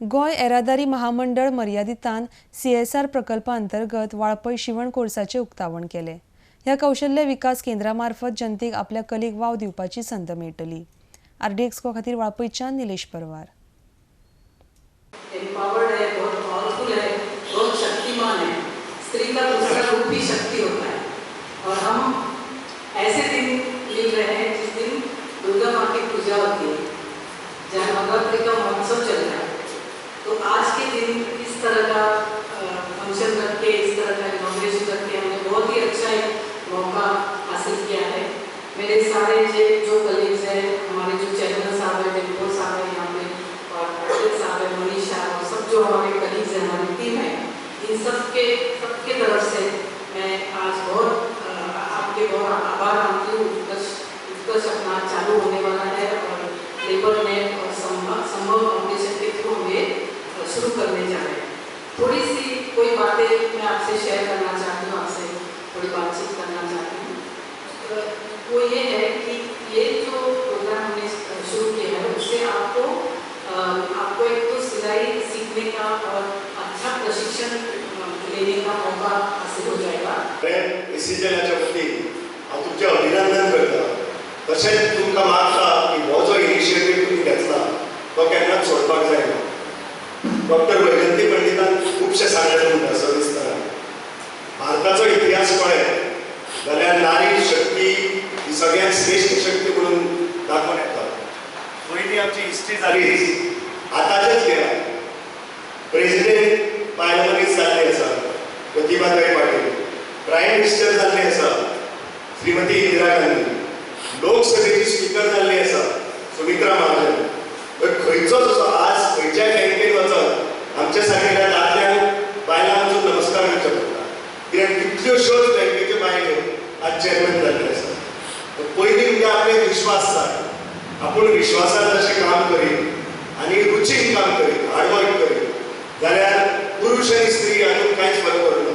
गोंय येरादारी महामंडळ मर्यादितान सीएसआर प्रकल्पा अंतर्गत वाळपय शिवण कोर्साचें उक्तावण केलें. ह्या कौशल्य विकास केंद्रा मार्फत जनतेक आपल्या कलेक वाव दिवपाची संद मेळटली. आरडीएक्स खातीर वाळपयच्यान निलेश परवार. एम्पावर्ड है, बहुत पावरफुल है, बहुत शक्तिमान है. स्त्री का दूसरा रूप ही शक्ति होता है. और हम ऐसे दिन मिल रहे हैं जिस दिन दुर्गा माँ की पूजा होती है, जहाँ नवरात्रि का महोत्सव चल रहा है. तो आज के दिन इस तरह का फंक्शन रख के, इस तरह का इनॉग्रेशन रख के हमने बहुत ही अच्छा एक मौका हासिल किया है. मेरे सारे जो कलीग्स हैं, हमारे जो चेयरमैन साहब हैं, डिम्पो साहब हैं यहाँ पे, और पटेल साहब हैं, मनीषा और सब जो हमारे कलीग्स हैं, हमारी टीम है, इन सबके तरफ से मैं आज बहुत आपके बहुत आभार मानती हूँ. उत्कर्ष अपना चालू होने वाला है और लेबर नेट और संभव फाउंडेशन के थ्रू हम ये शुरू करने जा रहे हैं. थोड़ी सी कोई बातें मैं आपसे शेयर करना चाहती हूँ, आपसे थोड़ी बातचीत करना चाहती हूँ. वो ये है कि ये जो प्रोग्राम हमने शुरू किया है उससे आपको आपको एक तो सिलाई सीखने का और अच्छा प्रशिक्षण लेने का मौका हासिल हो जाएगा. एसीजनाच्या वतीन हांव तुमचें अभिनंदन करता. तशेंच तुमकां मागता की हो जो इनिशिएटीव तुमी घेतला तो केन्नाच सोडपाक जायना. डॉक्टर वैजंती पंडितान खुबशें सांगलें तुमकां सविस्तारान. भारताचो इतिहास पळयत जाल्यार नारी शक्ती ही सगळ्यात श्रेश्ठ शक्ती म्हणून दाखोवन येता. पयलीं आमची हिस्ट्री जालीच, आतांचेच घेया, प्रेजिडेंट बायल मनीस जाल्ली आसा प्रतिभाताई पाटील, प्रायम मिनिस्टर जाल्ली आसा श्रीमती इंदिरा गांधी, लोकसभेची स्पीकर जाल्ली आसा सुमित्रा महाजन. खंयचोच असो आज खंयच्याय बँकेन वचत आमच्या सारकेल्या दादल्यांक बायलांक वचून नमस्कार करचो पडटा, कित्याक कितल्योश्योच बँकेच्यो बायलो आज चेअरमॅन जाल्ले आसा. पयलीं म्हणजे आपले विश्वास जाय, आपूण विश्वासान जशें काम करीत आनी रुचीन काम करीत, हार्डवर्क करीत जाल्यार पुरुश आनी स्त्री हातूंत कांयच फरक पडना.